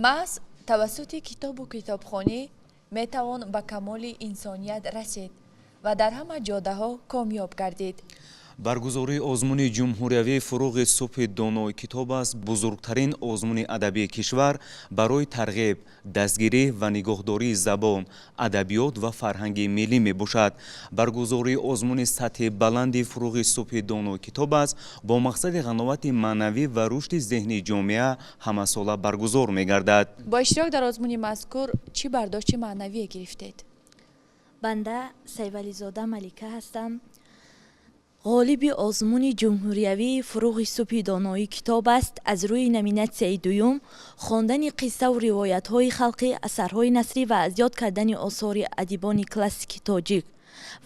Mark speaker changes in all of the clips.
Speaker 1: Маҳз тавассути китобу китобхонӣ метавон ба камоли инсоният расид ва дар ҳама ҷодаҳо комёб гардид.
Speaker 2: Баргузории озмуни ҷумҳуриявии «Фурӯғи субҳи донои китоб аст» бузургтарин озмуни адабии кишвар барои тарғиб, дастгирӣ ва нигоҳдории забон, адабиёт ва фарҳанги миллӣ мебошад. Баргузории озмуни сатҳи баланди «Фурӯғи субҳи донои китоб аст» бо мақсади ғановати маънавӣ ва рушди зеҳни ҷомеа ҳамасола баргузор мегардад.
Speaker 1: Бо иштирок дар озмуни мазкур чӣ бардошти маънавие гирифтед?
Speaker 3: Банда Сайвализода Малика ҳастам, ғолиби озмуни ҷумҳуриявии «Фурӯғи субҳи доноӣ китоб аст» аз рӯи номинатсияи дуюм, хондани қиссаву ривоятҳои халқӣ, асарҳои насрӣ ва аз ёд кардани осори адибони классики тоҷик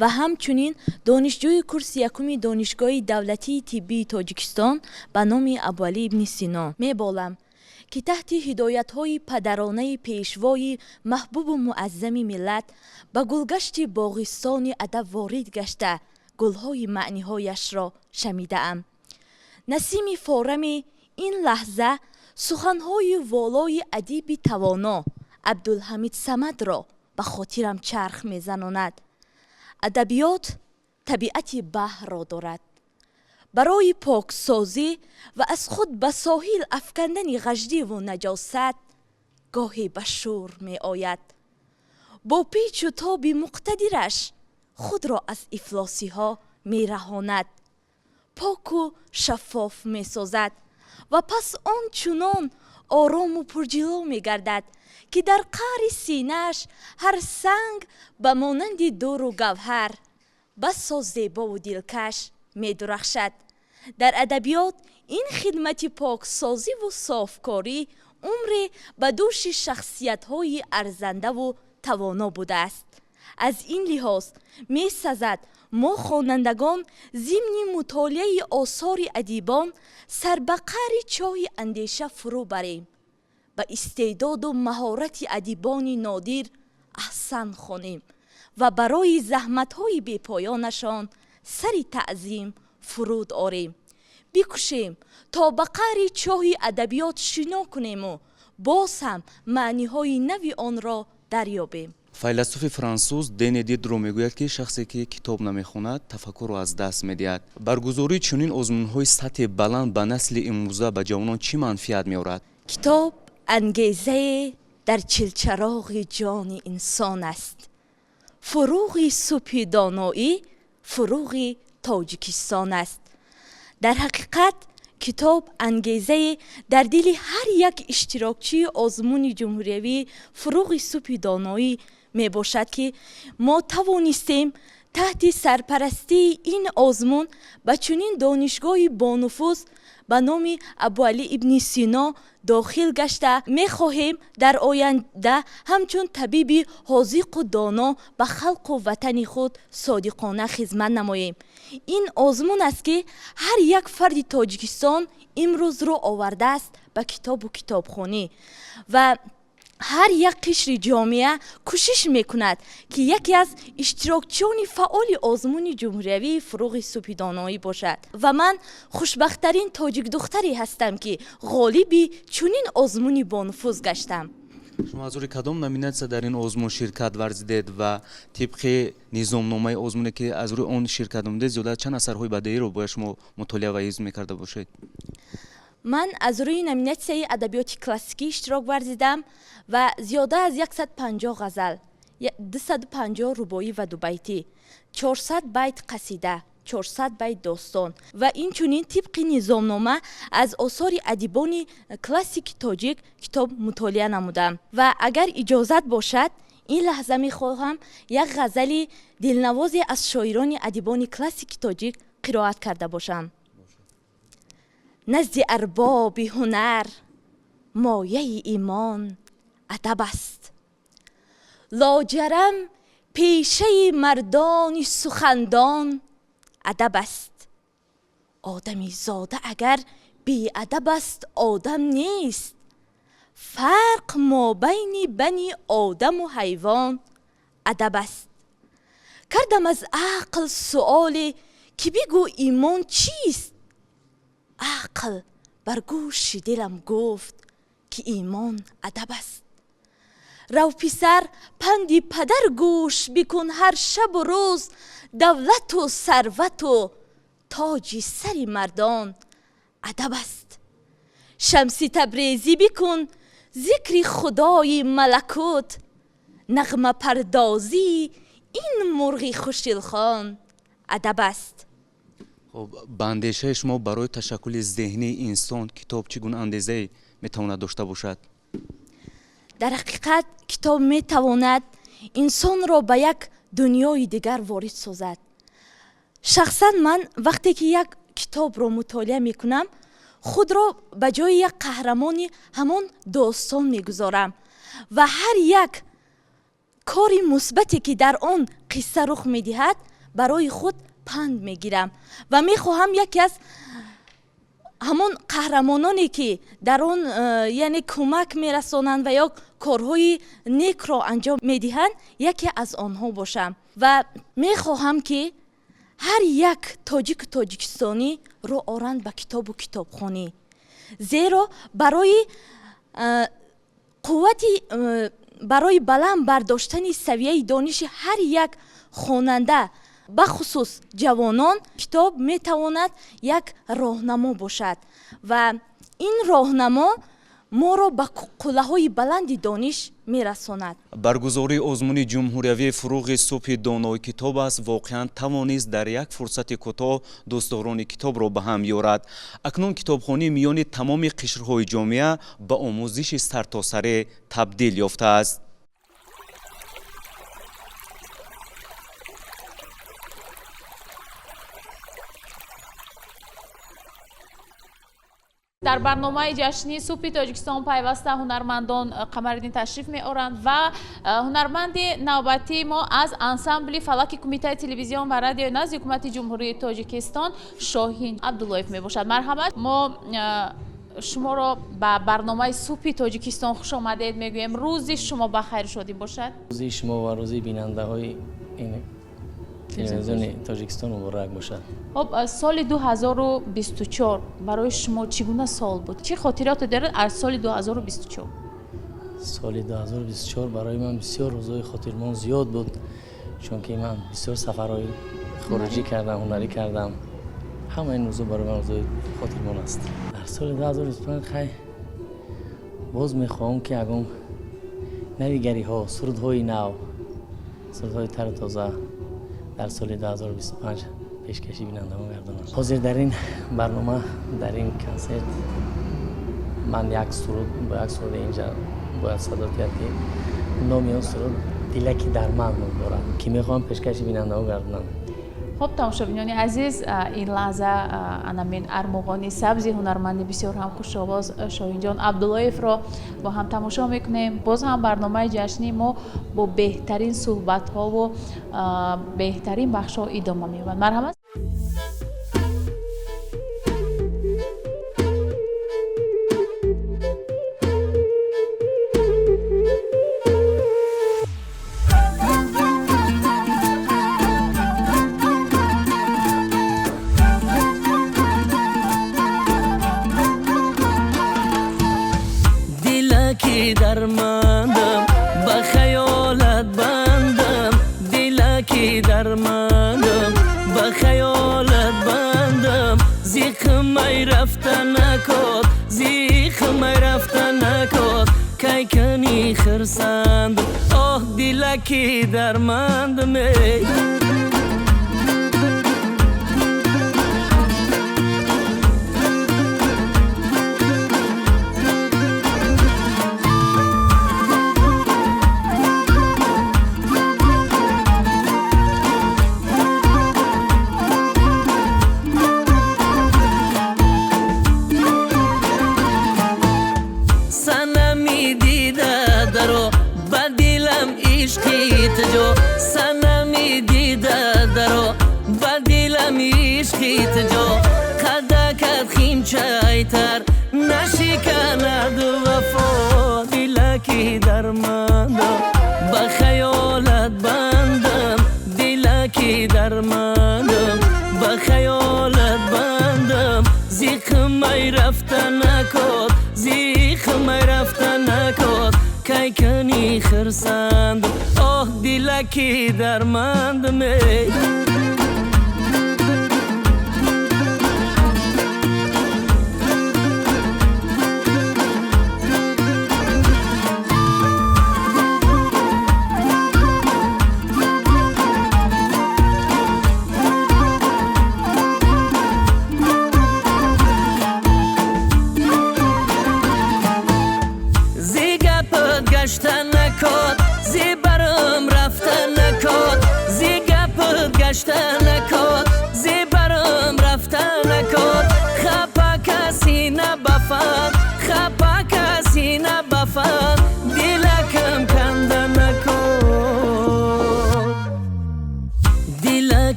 Speaker 3: ва ҳамчунин донишҷӯи курси якуми Донишгоҳи давлатии тиббии Тоҷикистон ба номи Абуалӣ ибни Сино меболам, ки таҳти ҳидоятҳои падаронаи пешвои маҳбубу муаззами миллат ба гулгашти боғистони адаб ворид гашта, гулҳои маъниҳояшро шамидаам. Насими форами ин лаҳза суханҳои волои адиби тавоно Абдулҳамид Самадро ба хотирам чарх мезанонад: «Адабиёт табиати баҳрро дорад. Барои поксозӣ ва аз худ ба соҳил афкандани ғаждиву наҷосат гоҳе ба шӯр меояд, бо печу тоби муқтадираш худро аз ифлосиҳо мераҳонад, поку шаффоф месозад ва пас он чунон орому пурҷило мегардад, ки дар қаъри синааш ҳар санг ба монанди дуру гавҳар басо зебову дилкаш медурахшад. Дар адабиёт ин хидмати поксозиву софкорӣ умре ба дӯши шахсиятҳои арзандаву тавоно будааст. Аз ин лиҳоз месазад мо, хонандагон, зимни мутолиаи осори адибон сар ба қаъри чоҳи андеша фурӯ барем, ба истеъдоду маҳорати адибони нодир аҳсан хонем ва барои заҳматҳои бепоёнашон сари таъзим фуруд орем. Бикӯшем, то ба қаъри чоҳи адабиёт шино кунему боз ҳам маъниҳои нави онро дарёбем.»
Speaker 2: Файласуфи франсуз Дени Дидро мегӯяд, ки шахсе, ки китоб намехонад, тафаккурро аз даст медиҳад. Баргузории чунин озмунҳои сатҳи баланд ба насли имрӯза, ба ҷавонон чӣ манфиат меорад?
Speaker 3: Китоб ангезае дар чилчароғи ҷони инсон аст. Фурӯғи субҳи доноӣ фурӯғи Тоҷикистон аст. Дар ҳақиқат, китоб ангезае дар дили ҳар як иштирокчии озмуни ҷумҳуриявии «Фурӯғи субҳи доноӣ» мебошад, ки мо тавонистем таҳти сарпарастии ин озмун ба чунин донишгоҳи бонуфуз ба номи Абуалӣ ибни Сино дохил гашта, мехоҳем дар оянда ҳамчун табиби ҳозиқу доно ба халқу ватани худ содиқона хизмат намоем. Ин озмун аст, ки ҳар як фарди Тоҷикистон имрӯз рӯ овардааст ба китобу китобхонӣ ва ҳар як қишри ҷомеа кӯшиш мекунад, ки яке аз иштирокчиёни фаъоли озмуни ҷумҳуриявии «Фурӯғи субҳи доноӣ» бошад. Ва ман хушбахттарин тоҷикдухтаре ҳастам, ки ғолиби чунин озмуни бонуфуз гаштам.
Speaker 2: Шумо аз рӯи кадом номинатсия дар ин озмун ширкат варзидед ва тибқи низомномаи озмуне, ки аз рӯи он ширкат намудед, зиёда чанд асарҳои бадеиро бояд шумо мутолиа ва ҳифз мекарда бошед?
Speaker 3: Ман аз рӯи номинатсияи адабиёти классикӣ иштирок варзидам ва зиёда аз 150 ғазал, 250 рубоӣ ва дубайтӣ, 400 байт қасида, 400 байт достон ва инчунин тибқи низомнома аз осори адибони классики тоҷик китоб мутолиа намудам. Ва агар иҷозат бошад, ин лаҳза мехоҳам як ғазали дилнавозе аз шоирони адибони классики тоҷик қироат карда бошам. Назди арбоби ҳунар мояи имон адаб аст, лоҷарам пешаи мардони сухандон адаб аст. Одамизода агар беадаб аст, одам нест. Фарқ мобайни бани одаму ҳайвон адаб аст. Кардам аз ақл суоле, ки бигӯ, имон чист? Ақл бар гӯши дилам гуфт, ки Ки имон адаб аст. Рав, писар, панди падар гӯш бикун ҳар шабу рӯз. Давлату сарвату тоҷи сари мардон адаб аст. Шамси Табрезӣ, бикун зикри Худои малакут. Нағмапардозии ин мурғи хушдилхон адаб аст.
Speaker 2: Хуб, ба андешаи шумо, барои ташаккули зеҳнии инсон китоб чӣ гуна андозае метавонад дошта бошад?
Speaker 3: Дар ҳақиқат, китоб метавонад инсонро ба як дунёи дигар ворид созад. Шахсан ман вақте ки як китобро мутолиа мекунам, худро ба ҷои як қаҳрамони ҳамон достон мегузорам ва ҳар як кори мусбате, ки дар он қисса рух медиҳад, барои худ панд мегирам ва мехоҳам яке аз ҳамон қаҳрамононе, ки дар он яъне кӯмак мерасонанд ва ё корҳои некро анҷом медиҳанд, яке аз онҳо бошам. Ва мехоҳам, ки ҳар як тоҷику тоҷикистонӣ рӯ оранд ба китобу китобхонӣ, зеро барои қуввати, барои баланд бардоштани савияи дониши ҳар як хонанда, бахусус ҷавонон, китоб метавонад як роҳнамо бошад ва ин роҳнамо моро ба қуллаҳои баланди дониш мерасонад.
Speaker 2: Баргузории озмуни ҷумҳуриявии «Фурӯғи субҳи донои китоб аст» воқеан тавонист дар як фурсати кӯтоҳ дӯстдорони китобро ба ҳам ёрад. Акнун китобхонӣ миёни тамоми қишрҳои ҷомеа ба омӯзиши сартосарӣ табдил ёфтааст.
Speaker 4: Дар барномаи ҷашнии Субҳи Тоҷикистон пайваста ҳунармандон, Қамариддин, ташриф меоранд ва ҳунарманди навбатии мо аз ансамбли фалаки Кумитаи телевизион ва радиои назди Ҳукумати Ҷумҳурии Тоҷикистон Шоҳин Абдуллоев мебошад. Марҳамат, мо шуморо ба барномаи Субҳи Тоҷикистон хушомадед мегӯем. Рӯзи шумо ба хайру шодӣ бошад.
Speaker 5: Рӯзи шумо ва рӯзи бинандаҳои телевизиони Тоҷикистон муборак бошад.
Speaker 4: Хуб, соли 2024 барои шумо чӣ гуна сол буд? Чӣ хотироте доред аз соли 2024?
Speaker 5: Соли 2024 барои ман бисёр рӯзҳои хотирмон зиёд буд, чунки ман бисёр сафарҳои хориҷӣ кардам, ҳунарӣ кардам. Ҳама ин рӯзҳо барои ман рӯзҳои хотирмон аст. Дар соли 2025, хай, боз мехоҳам, ки ягон навигариҳо, сурудҳои нав, сурудҳои тару тоза дар соли 2025 пешкаши бинандагон гардонам. Ҳозир дар ин барнома, дар ин консерт ман як суруд, бо як суруди инҷа бояд садо диҳад, ки номи он суруд «Дилаки дар ман» ном дорад, ки мехоҳам пешкаши бинандагон гардонам.
Speaker 4: Хуб, тамошобинони азиз, ин лаҳза анамин армуғони сабзи ҳунарманди бисёр ҳам хушовоз Шоҳинҷон Абдуллоевро бо ҳам тамошо мекунем. Боз ҳам барномаи ҷашнии мо бо беҳтарин суҳбатҳову беҳтарин бахшҳо идома меёбад. Марҳамат.
Speaker 5: Дилаки дармандам, ба хаёлат бандам, дилаки дармандам, ба хаёлат бандам. Зиқмай рафта накод, зиқмай рафта накод, кай кани хирсанд. Оҳ, дилаки дармандам, эй. Санами дида даро, ба дилам ишқи тиҷо. Санами дида даро, ба дилам ишқи тиҷо. Қадакат химчайтар нашиканад вафо. Дилаки дармандам, ба хаёлат бандам, дилаки дармандам, ба хаёлат бандам. Зиқмай рафта накод.
Speaker 6: Зихмай рафта накод кай кани хирсандам оҳ дилаки дармандам эй.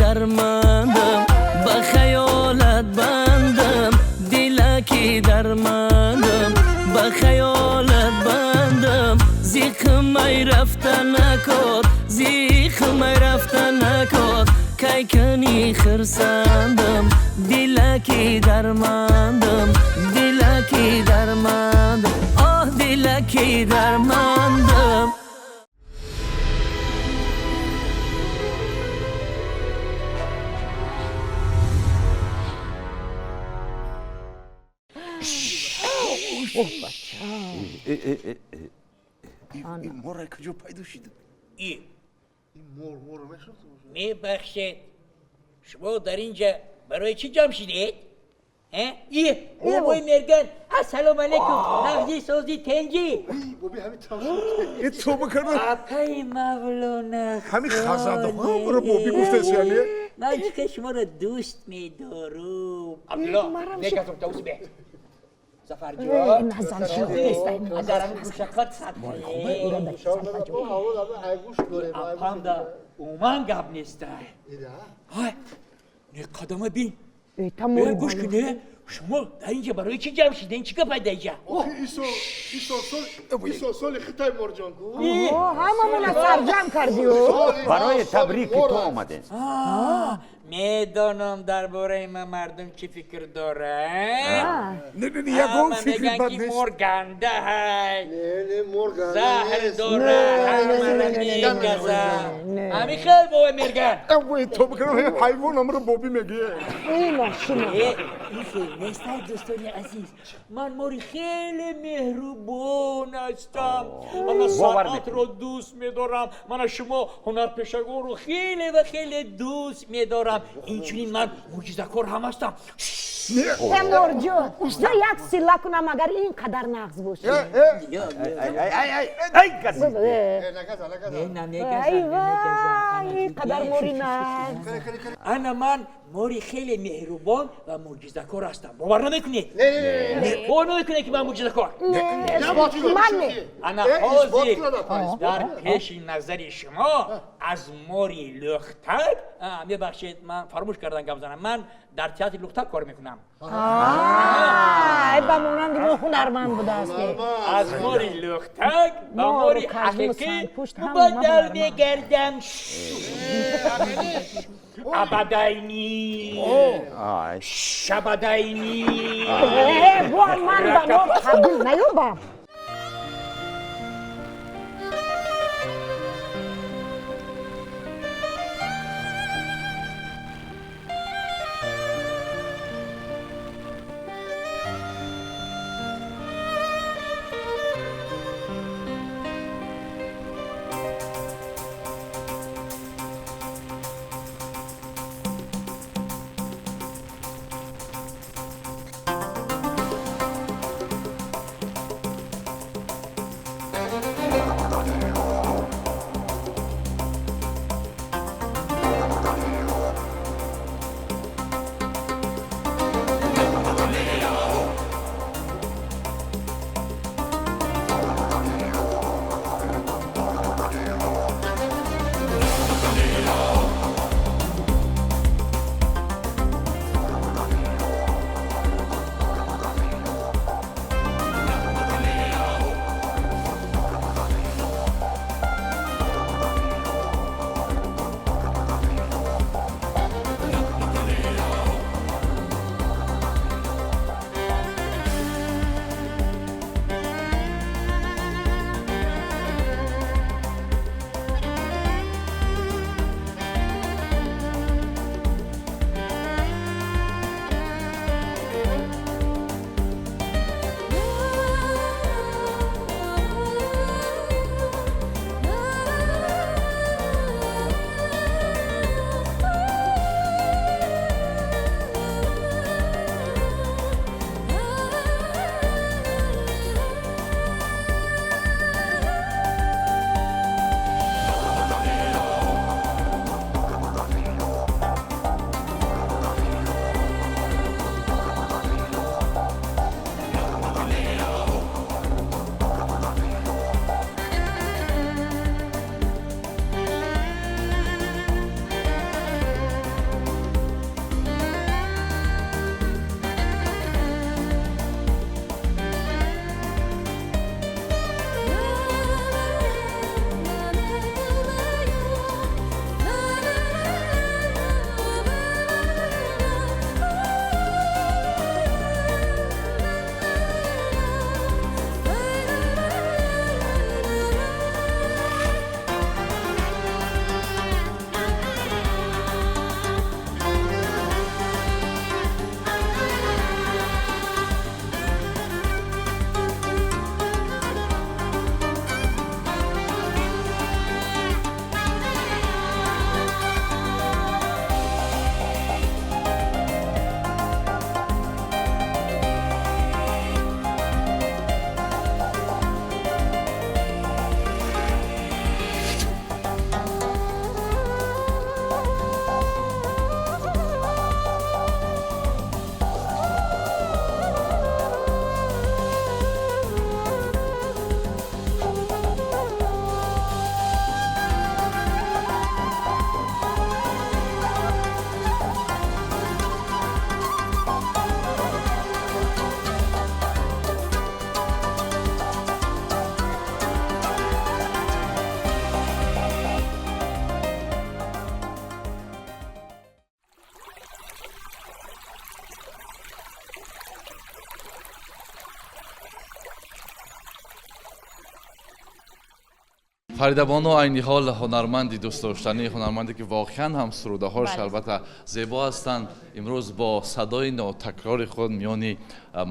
Speaker 6: Дармандам ба хаёлат бандам дилаки дармандам ба хаёлат бандам зихмай рафта накод зихмай рафта накод кай кани хирсандам дилаки дармандам дилаки дармандам оҳ дилаки дармандам.
Speaker 7: Ин мора куҷо пайдо шуд?
Speaker 8: Ин мор мебахшед, шумо дар инҷа барои чӣ ҷамъ шудед? Бобои Мерган, ассалому алайкум, нағзи сози тенҷӣ.
Speaker 7: Боби ҳамин тавр тоба кардам.
Speaker 8: Апаи Мавлона.
Speaker 7: Ҳамин хазандаҳо маро боби гуфтаст яъне?
Speaker 8: Ман чӣ қадр шуморо дӯст медорам. Абдулло, мегазам тавс бе. Зафарҷон, аз мушаққат садпамда умуман гап неста. Не қадама бин. Гӯш куне, шумо дар инҷа барои чӣ ҷамъ шудем? Чӣ гап пайда инҷа?
Speaker 7: Исо соли хитай морҷон.
Speaker 9: Ҳамамона сарҷамъ кардиё.
Speaker 10: Барои табрики ту омадем.
Speaker 8: Медонам дар бораи ман мардум чӣ фикр дорад.
Speaker 7: Ягон фикри бад
Speaker 8: ки
Speaker 7: нест.
Speaker 8: мор ганда ҳай, заҳр
Speaker 7: Не,
Speaker 8: дорад, ҳамаро мегазад. Ҳамин хел бобои Мерган.
Speaker 7: Тоба кардам, ҳайвон амро боби мегӯяд.
Speaker 9: Ина шумо.
Speaker 8: Ин хел нестай, дӯстони азиз. Ман мори хеле меҳрубон ҳастам. Мана санъатро дӯст медорам. Мана шумо ҳунарпешагонро хеле ва хеле дӯст медорам. Инчунин ман мӯъҷизакор ҳам ҳастам.
Speaker 9: Морҷон, ҷо як силла кунам агар ин қадар нағз бошад. Ай вай, ин қадар мори нағз.
Speaker 8: Ана ман мори хеле меҳрубон ва мӯъҷизакор ҳастам. Бовар намекунед? Бовар намекунед ки ман мӯъҷизакор?
Speaker 9: Ман не.
Speaker 8: Ана ҳозир дар пеши назари шумо аз мори лӯхтак, мебахшед, ман фаромӯш кардам гап занам, ман дар театри лӯхтак кор мекунам.
Speaker 9: Ай ба монанди мо ҳунарманд будааст.
Speaker 8: Аз мори лӯхтак ба мори ҳақиқӣ мубаддал мегардам. Абадайни, шабадайни.
Speaker 9: Бо ман ба мор табдил наёбам.
Speaker 11: Фаридабону айни ҳол ҳунарманди дӯстдоштанӣ, ҳунарманде ки воқеан ҳам сурудаҳош албатта зебо ҳастанд, имрӯз бо садои нотакрори худ миёни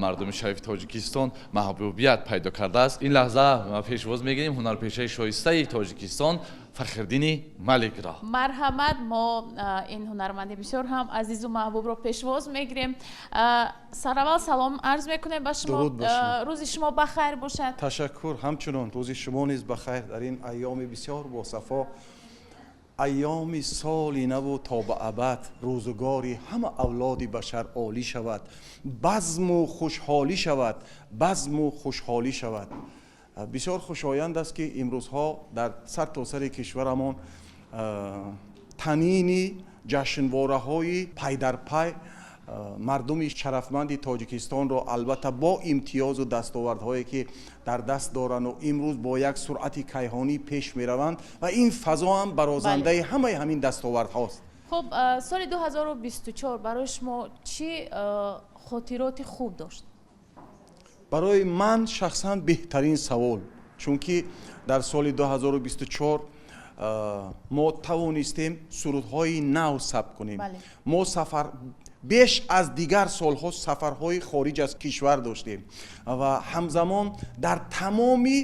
Speaker 11: мардуми шарифи Тоҷикистон маҳбубият пайдо кардааст. Ин лаҳза пешвоз мегирем ҳунарпешаи шоистаи Тоҷикистон Фахриддини Маликро.
Speaker 4: Марҳамат, мо ин ҳунарманди бисёр ҳам азизу маҳбубро пешвоз мегирем. Сараввал салом арз мекунем ба шумо. Рӯзи шумо ба хайр бошад.
Speaker 12: Ташаккур, ҳамчунон рӯзи шумо низ ба хайр. Дар ин айёми бисёр босафо, айёми соли наву то ба абад рӯзгори ҳама авлоди башар олӣ шавад, базму хушҳолӣ шавад, базму хушҳолӣ шавад. Бисёр хушоянд аст, ки имрӯзҳо дар сартосари кишварамон танини ҷашнвораҳои пайдарпай мардуми шарафманди Тоҷикистонро албатта бо имтиёзу дастовардҳое ки дар даст дорану имрӯз бо як суръати кайҳонӣ пеш мераванд ва ин фазо ҳам барозандаи ҳамаи ҳамин дастовардҳост.
Speaker 4: Хуб, соли 2024 барои шумо чӣ хотироти хуб дошт?
Speaker 12: Барои ман шахсан беҳтарин савол, чунки дар соли 2024 мо тавонистем сурудҳои нав сабт кунем. Мо сафар беш аз дигар солҳо сафарҳои хориҷ аз кишвар доштем ва ҳамзамон дар тамоми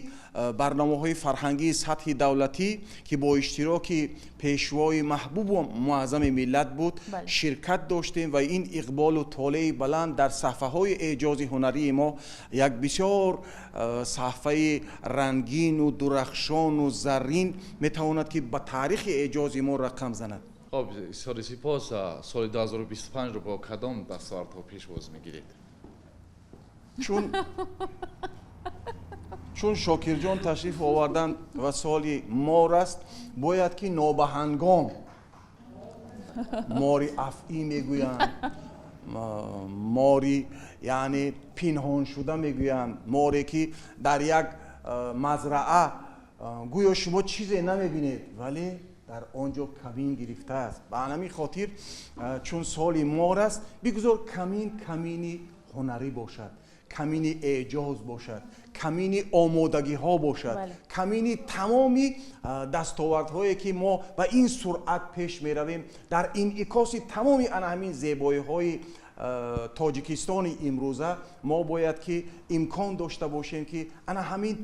Speaker 12: барномаҳои фарҳангии сатҳи давлатӣ, ки бо иштироки пешвои маҳбубу муаззами миллат буд, ширкат доштем ва ин иқболу толеи баланд дар саҳфаҳои эъҷози ҳунарии мо як бисёр саҳфаи рангину дурахшону заррин метавонад, ки ба таърихи эъҷози мо рақам занад.
Speaker 11: Хоб, соли сипос. Соли 2025-ро бо кадом дастовардҳо пешвоз мегиред?
Speaker 12: Чун Шокирҷон ташриф оварданд ва соли мор аст, бояд ки нобаҳангом мори афъӣ мегӯянд, мори яъне пинҳоншуда мегӯянд, море ки дар як мазраа гӯё шумо чизе намебинед, вале дар он ҷо камин гирифтааст. Ба ҳамин хотир, чун соли мор аст, бигузор камин камини ҳунарӣ бошад, камини эъҷоз бошад, камини омодагиҳо бошад, камини тамоми дастовардҳое ки мо ба ин суръат пеш меравем, дар инъикоси тамоми ана ҳамин зебоиҳои Тоҷикистони имрӯза мо бояд ки имкон дошта бошем, ки ана ҳамин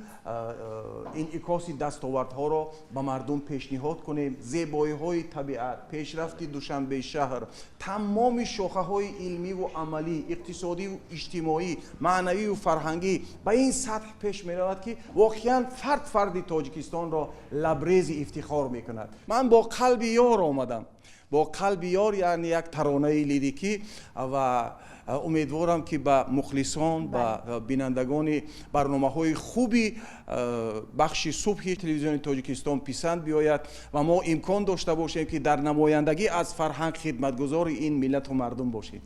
Speaker 12: инъикоси дастовардҳоро ба мардум пешниҳод кунем. Зебоиҳои табиат, пешрафти Душанбе шаҳр, тамоми шохаҳои илмиву амалӣ, иқтисодиву иҷтимоӣ, маънавиву фарҳангӣ ба ин сатҳ пеш меравад, ки воқеан фард фарди Тоҷикистонро лабрези ифтихор мекунад. Ман бо қалби ёр омадам, бо қалби ёр, яъне як таронаи лирикӣ, ва умедворам, ки ба мухлисон, ба бинандагони барномаҳои хуби бахши субҳи телевизиони Тоҷикистон писанд биёяд ва мо имкон дошта бошем, ки дар намояндагӣ аз фарҳанг хидматгузори ин миллату мардум бошем.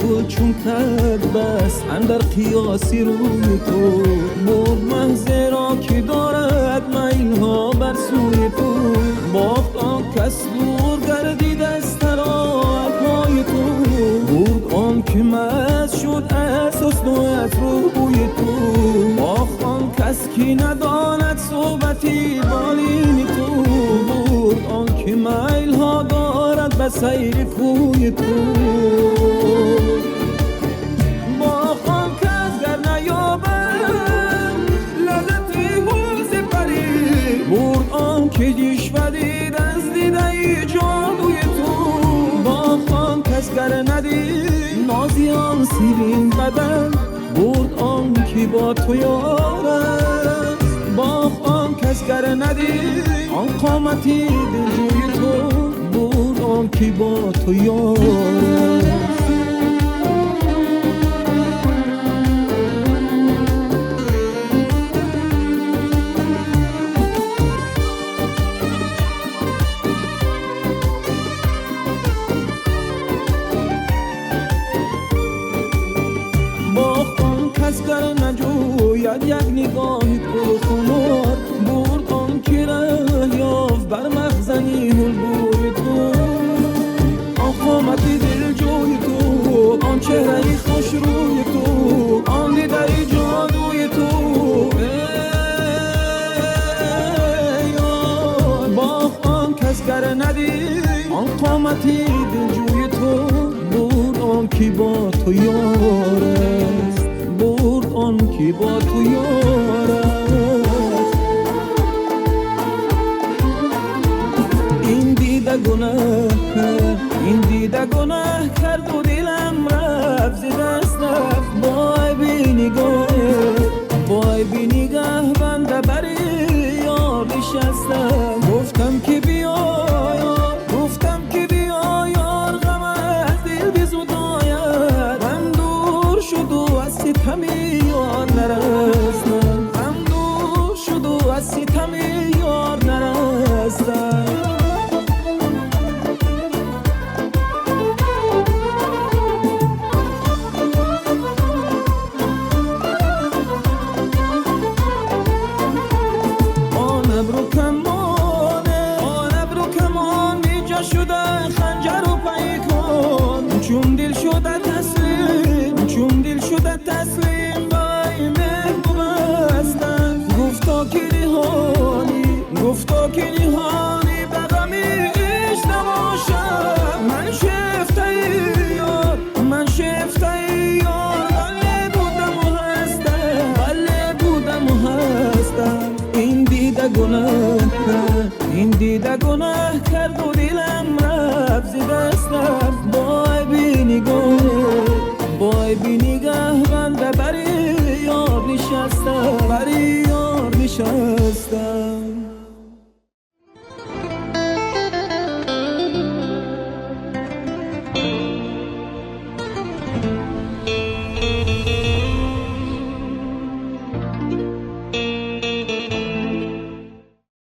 Speaker 6: Худ чун кард бас андар қиёси рӯи ту, бурд маҳзеро ки дорад майлҳо бар сӯи ту, бохт он кас дур гардид аз тароатҳои ту, бурд он ки маст шуд аз ҳусну аз рӯбӯи ту, бохт он кас ки надонад суҳбати болини ту, бурд он ки майлҳо дорад ба сайри кӯи ту. Бурд он ки ҷишва дид аз дидаи ҷодуи ту, бохт он кас гар надид нози он сирин бадан, бурд он ки бо ту ёр аст, бохт он кас гар надид он қомати дилҷӯи ту, бурд он ки бо ту ёр аст. Як нигоҳи пурхумор, бурд он ки раҳ ёфт бар махзани ҳулбуи ту, он қомати дилҷӯи ту, он дигар надид. Он қомати дилҷӯи ту бурд он ки бо ту ёр аст, бурд он ки бо ту ёр аст. Ин дида гунаҳ кард, ин дида гунаҳ кард ва дилам рафт зи дастам. Вой бинигоҳ, вой бинигоҳ, банда бари ёр нишастам. Гуфтам ки биё ёр, гуфтам ки биё ёр, ғам аз дил бизудояд. Ғам дур шуд ва аз ситами ёр нарастам, ғам дур шуд ва аз ситами ёр нарастам. Чун дил шуда таслим, чун дил шуда таслим, вай меҳбуб ҳастам. Гуфто ки ниҳонӣ, гуфто ки ниҳонӣ, ба ғами ишқ набошам. Ман шефтаи ёр, ман шефтаи ёр, вале будаму ҳастам, вале будаму ҳастам. Ин дида гунаҳ кард, ин дида гунаҳ